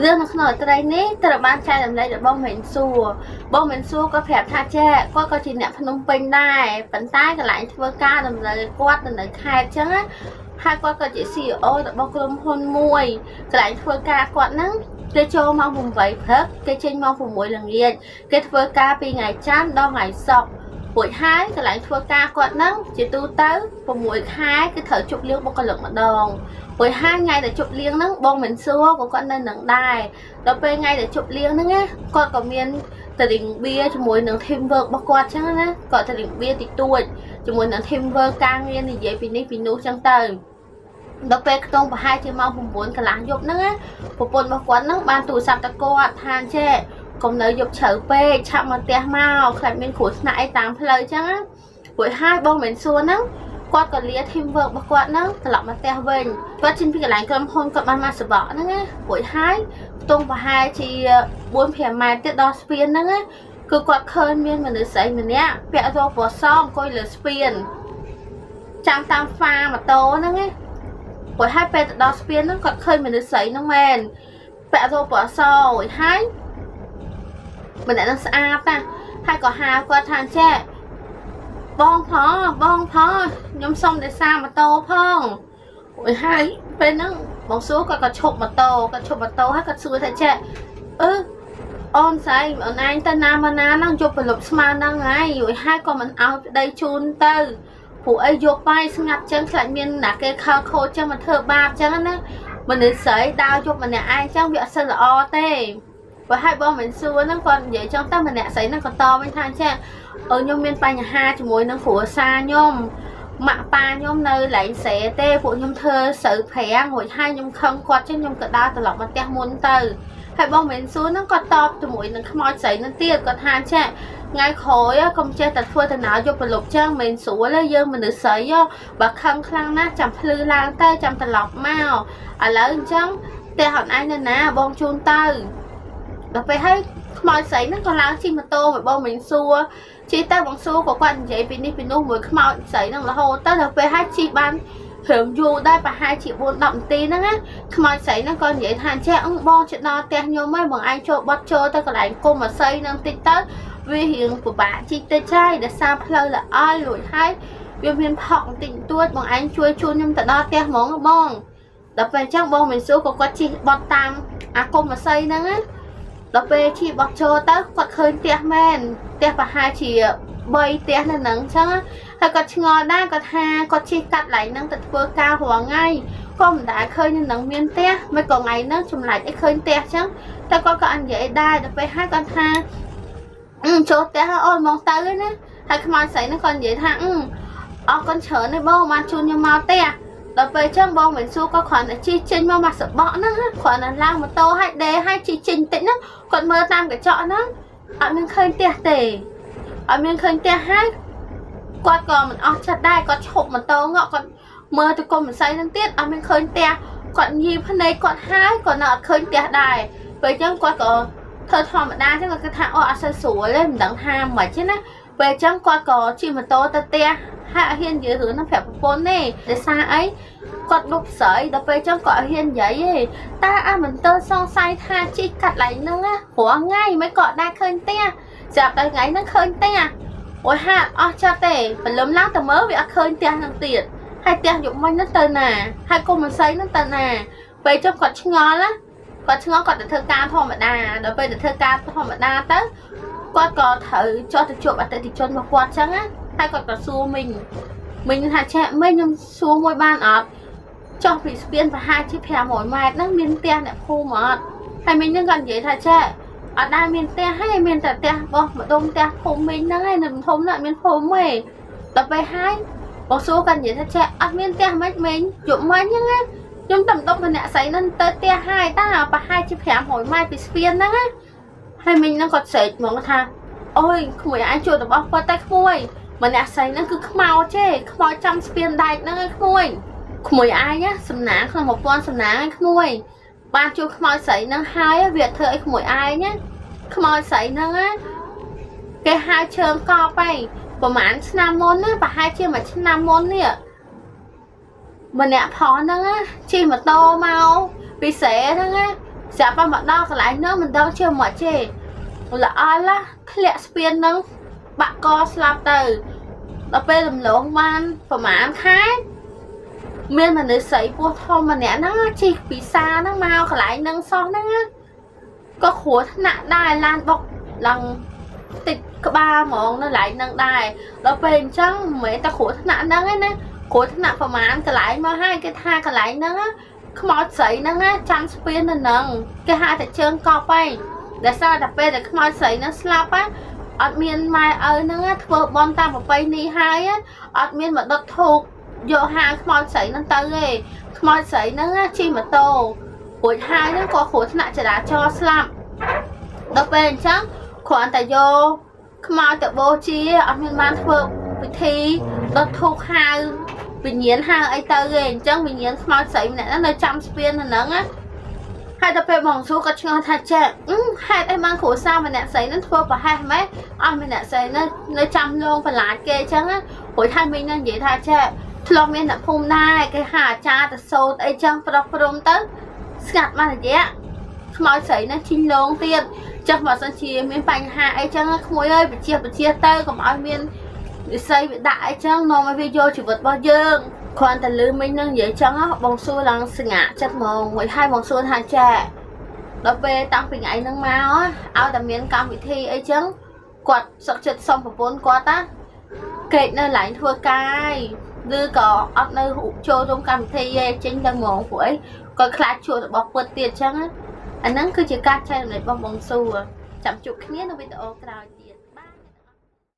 រឿងនៅក្នុងអត្រីនេះត្រូវបានចែករំលែករបស់មេនសួរបងមេនសួរក៏ប្រាប់ថាចេះគាត់ក៏ជាអ្នកភ្នំពេញដែរប៉ុន្តែកន្លែងធ្វើការតម្រូវឲ្យគាត់ទៅនៅខេត្តចឹងណាហើយគាត់ក៏ជា CEO របស់ក្រុមហ៊ុនមួយកន្លែងធ្វើការគាត់ហ្នឹងគេចូលម៉ោង8ព្រឹកគេចេញម៉ោង6ល្ងាចគេធ្វើការពីថ្ងៃច័ន្ទដល់ថ្ងៃសុក្ររួចហើយកន្លែងធ្វើការគាត់ហ្នឹងជាទូទៅ6ខែគឺត្រូវជប់លៀងបុគ្គលិកម្ដងរួចហើយថ្ងៃដែលជប់លៀងហ្នឹងបងមិនសួរក៏គាត់នៅនឹងដែរដល់ពេលថ្ងៃដែលជប់លៀងហ្នឹងណាគាត់ក៏មានទៅ drink បៀជាមួយនឹង team work របស់គាត់ចឹងណាគាត់ទៅ drink បៀតិចតួចជាមួយនឹង team work ការងារនិយាយពីនេះពីនោះចឹងទៅដល់ពេលខ្ទង់ប្រហែលជាម៉ោង9កន្លះយប់ហ្នឹងណាប្រពន្ធរបស់គាត់ហ្នឹងបានទូរស័ព្ទទៅគាត់ថាចេះកុំនៅយប់ជ្រៅពេកឆាប់មកផ្ទះមកខ្លាចមានគ្រោះថ្នាក់អីតាមផ្លូវចឹងណារួចហើយបងមិនសួរហ្នឹងគាត់ក៏លា team work របស់គាត់ហ្នឹងត្រឡប់មកផ្ទះវិញគាត់ចេញពីកន្លែងក្រុមហ៊ុនគាត់បានមកសបកហ្នឹងណារួចហើយខ្ទង់ប្រហែលជា4 5ម៉ែត្រទៀតដល់ស្ពានហ្នឹងណាគឺគាត់ឃើញមានមនុស្សស្រីម្នាក់ពាក់រ៉ូបពណ៌សអង្គុយលើស្ពានចាំតាមហ្វាម៉ូតូហ្នឹងណារួចហើយពេលទៅដល់ស្ពានហ្នឹងគាត់ឃើញមនុស្សស្រីហ្នឹងមែនពាក់រ៉ូបពណ៌សរួចហើយម្នាក់ហ្នឹងស្អាតណាស់ហើយក៏ហៅគាត់ថាចេះបងផងបងផងខ្ញុំសុំដោយសារម៉ូតូផងរួចហើយពេលហ្នឹងបងសួរគាត់ក៏ឈប់ម៉ូតូគាត់ឈប់ម៉ូតូហើយគាត់សួរថាចេះអឺអូនស្រីអូនឯងទៅណាមកណាហ្នឹងយប់ប្រលប់ស្មើហ្នឹងហើយរួចហើយក៏មិនឲ្យប្តីជូនទៅព្រោះអីយប់ហើយស្ងាត់ចឹងខ្លាចមានណាគេខលខូចចឹងមកធ្វើបាបចឹងណាមនុស្សស្រីដើរយប់ម្នាក់ឯងចឹងវាអត់សូវល្អទេបើឲ្យបងមិនសួរហ្នឹងគាត់និយាយចឹងទៅម្នាក់ស្រីហ្នឹងក៏តវិញថាចេះអឺខ្ញុំមានបញ្ហាជាមួយនឹងគ្រួសារខ្ញុំម៉ាក់ប៉ាខ្ញុំនៅឡែងស្រែទេពួកខ្ញុំធ្វើស្រូវប្រាំងរួចហើយខ្ញុំខឹងគាត់ចឹងខ្ញុំក៏ដើរត្រឡប់មកផ្ទះមុនទៅហើយបងមិនសួរហ្នឹងគាត់តបជាមួយនឹងខ្មោចស្រីហ្នឹងទៀតគាត់ថាចេះថ្ងៃក្រោយកុំចេះតែធ្វើដំណើរយប់ប្រលប់ចឹងមិនស្រួលទេយើងមនុស្សស្រីបើខឹងខ្លាំងណាស់ចាំភ្លឺឡើងទៅចាំត្រឡប់មកឥឡូវអញ្ចឹងផ្ទះអត់ឯងនៅណាបងជូនទៅដល់ពេលហើយខ្មោចស្រីហ្នឹងក៏ឡើងជិះម៉ូតូមកបងមិនសួរជិះទៅបងសួរក៏គាត់និយាយពីនេះពីនោះមួយខ្មោចស្រីហ្នឹងរហូតទៅដល់ពេលហើយជិះបានរឿងយូរដែរប្រហែលជា4 10នាទីហ្នឹងណាខ្មោចស្រីហ្នឹងក៏និយាយថាចេះអឺបងជិះដល់ផ្ទះខ្ញុំហើយបងឯងចូលបត់ចូលទៅកន្លែងគុំអាស័យហ្នឹងតិចទៅវារៀងពិបាកជិះតិចហើយដោយសារផ្លូវល្អល់រួចហើយវាមានផកបន្តិចបន្តួចបងឯងជួយជូនខ្ញុំទៅដល់ផ្ទះហ្មងបងដល់ពេលអញ្ចឹងបងមិនសួរក៏គាត់ជិះបត់តាមអាគុំអាស័យហ្នឹងណាដល់ពេលជិះបត់ចូលទៅគាត់ឃើញផ្ទះមែនផ្ទះប្រហែលជា3ផ្ទះនៅហ្នឹងអញ្ចឹងហើយគាត់ឆ្ងល់ដែរគាត់ថាគាត់ជិះកាត់ឡែងហ្នឹងទៅធ្វើការរាល់ថ្ងៃក៏មិនដែលឃើញនៅហ្នឹងមានផ្ទះមិនក៏ថ្ងៃហ្នឹងចម្លែកអីឃើញផ្ទះអញ្ចឹងតែគាត់ក៏អត់និយាយដែរដល់ពេលហើយគាត់ថាអឺចូលផ្ទះអូនមកទៅណាហើយខ្មោចស្រីហ្នឹងគាត់និយាយថាអឺអរគុណច្រើនទេបងបានជូនខ្ញុំមកផ្ទះដល់ពេលអញ្ចឹងបងមិនសួរក៏គ្រាន់តែជិះចេញមកមកសបកហ្នឹងគ្រាន់តែឡើងម៉ូតូឲ្យដេឲ្យជិះចេញតិចហ្នឹងគាត់មើលតាមកញ្ចក់ហ្នឹងអត់មានឃើញផ្ទះទេអត់មានឃើញផ្ទះហើយគាត់ក៏មិនអស់ចិត្តដែរគាត់ឈប់ម៉ូតូងក់គាត់មើលទៅគុំម្សៅហ្នឹងទៀតអត់មានឃើញផ្ទះគាត់ញីភ្នែកគាត់ហើយគាត់នៅអត់ឃើញផ្ទះដែរពេលអញ្ចឹងគាត់ក៏ធ្វើធម្មតាអញ្ចឹងគាត់គិតថាអូអត់សូវស្រួលទេមិនដឹងថាមិនទេណាពេលអញ្ចឹងគាត់ក៏ជិះម៉ូតូទៅផ្ទះហើយអត់ហ៊ាននិយាយរឿងហ្នឹងប្រាប់ប្រពន្ធទេដោយសារអីគាត់លុបស្រីដល់ពេលអញ្ចឹងគាត់អត់ហ៊ាននិយាយទេតែអាមន្ទិលសង្ស័យថាជិះកាត់ឡែងហ្នឹងណាព្រោះថ្ងៃមិនក៏ដែរឃើញផ្ទះស្រាប់តែថ្ងៃហ្នឹងឃើញផ្ទះអូយហាក់អស់ចិត្តទេព្រលឹមឡើងទៅមើលវាអត់ឃើញផ្ទះហ្នឹងទៀតហើយផ្ទះយប់មិញហ្នឹងទៅណាហើយកុំមិនស័យហ្នឹងទៅណាពេលចុះគាត់ឆ្ងល់ណាគាត់ឆ្ងល់គាត់ទៅធ្វើការធម្មតាដល់ពេលទៅធ្វើការធម្មតាទៅគាត់ក៏ត្រូវចុះទៅជួបអតិថិជនរបស់គាត់ចឹងណាហើយគាត់ក៏សួរមីងមីងថាឆែកមីងខ្ញុំសួរមួយបានអត់ចុះពីស្ពានប្រហែលជា500ម៉ែត្រហ្នឹងមានផ្ទះអ្នកភូមិអត់ហើយមីងហ្នឹងគាត់និយាយថាឆែកអត់ដែលមានផ្ទះទេមានតែផ្ទះរបស់ម្ដុំផ្ទះភូមិមីងហ្នឹងឯងនៅធំណាស់មានភូមិទេដល់ពេលហើយបងសួរគាត់និយាយថាចេះអត់មានផ្ទះមិនមីងយប់មិញហ្នឹងណាខ្ញុំតែម្ដុំម្នាក់ស្រីហ្នឹងទៅផ្ទះហើយតាប្រហែលជា500ម៉ែត្រពីស្ពានហ្នឹងណាហើយមីងហ្នឹងគាត់ស្រែកហ្មងថាអូយក្មួយអញជួបរបស់គាត់តែក្មួយម្នាក់ស្រីហ្នឹងគឺខ្មោចទេខ្មោចចាំស្ពានដែកហ្នឹងឯងក្មួយក្មួយឯងណាសំណាងក្នុង1000សំណាងឯងក្មួយបានជួបខ្មោចស្រីហ្នឹងហើយវាធ្វើឲ្យក្មួយឯងណាខ្មោចស្រីហ្នឹងណាគេហៅជើងកប់ឯងប្រហែលឆ្នាំមុនណាប្រហែលជាមួយឆ្នាំមុននេះម្នាក់ផងហ្នឹងណាជិះម៉ូតូមកពីស្រែហ្នឹងណា ស្រាប់តែមកដល់កន្លែងហ្នឹងមិនដឹងជាមកទេល្អល់ធ្លាក់ស្ពានហ្នឹងបាក់កស្លាប់ទៅដល់ពេលរំលងបានប្រហែលខែមានមនុស្សស្រីពោះធំម្នាក់ហ្នឹងជិះពីសាហ្នឹងមកកន្លែងហ្នឹងសោះហ្នឹងក៏គ្រោះថ្នាក់ដែរឡានបុកឡើងតិចក្បាលហ្មងនៅកន្លែងហ្នឹងដែរដល់ពេលអញ្ចឹងមិនមែនតែគ្រោះថ្នាក់ហ្នឹងឯណាគ្រោះថ្នាក់ប្រហែលកន្លែងមកហើយគេថាកន្លែងហ្នឹងខ្មោចស្រីហ្នឹងចាំស្ពាននៅហ្នឹងគេហៅតែជើងកប់ហើយដោយសារតែពេលដែលខ្មោចស្រីហ្នឹងស្លាប់អត់មានម៉ែឪហ្នឹងធ្វើបន់តាមប្រពៃណីហើយអត់មានមកដុតធូបយកហាខ្មោចស្រីហ្នឹងទៅទេខ្មោចស្រីហ្នឹងជិះម៉ូតូរួចហើយហ្នឹងក៏គ្រោះថ្នាក់ចរាចរណ៍ស្លាប់ដល់ពេលអញ្ចឹងគ្រាន់តែយកខ្មោចទៅបូជាអត់មានបានធ្វើពិធីដុតធូបហៅវិញ្ញាណហៅអីទៅទេអញ្ចឹងវិញ្ញាណខ្មោចស្រីម្នាក់ហ្នឹងនៅចាំស្ពានហ្នឹងណាហើយដល់ពេលបងស៊ូក៏ឆ្ងល់ថាចេះហេតុអីបានគ្រួសារម្នាក់ស្រីហ្នឹងធ្វើប្រហែសម៉េចអស់ម្នាក់ស្រីហ្នឹងនៅចាំលងបន្លាចគេអញ្ចឹងណាព្រោះថាមីងហ្នឹងនិយាយថាចេះធ្លាប់មានអ្នកភូមិដែរគេហៅអាចារ្យទៅសូត្រអីចឹងប្រុសព្រំទៅស្ងាត់មួយរយៈខ្មោចស្រីហ្នឹងជីងលងទៀតចុះបើសិនជាមានបញ្ហាអីចឹងក្មួយអើយបជាបជាទៅកុំឲ្យមាននិស័យវាដាក់អីចឹងនាំឲ្យវាយកជីវិតរបស់យើងគ្រាន់តែលឺមីងនឹងនិយាយចឹងបងសួរឡើងសងាចិត្តហ្មងមួយហើយបងសួរថាចាដល់ពេលតាំងពីថ្ងៃហ្នឹងមកឲ្យតែមានកម្មវិធីអីចឹងគាត់សុកចិត្តសុំប្រពន្ធគាត់ណាគេកនៅឡែងធ្វើការឬក៏អត់នៅចូលរួមកម្មវិធីទេចេញទៅហ្មងព្រោះអីគាត់ខ្លាចជួបរបស់ពិតទៀតចឹងអាហ្នឹងគឺជាការចែករំលែករបស់បងសួរចាំជួបគ្នានៅវីដេអូក្រោយ។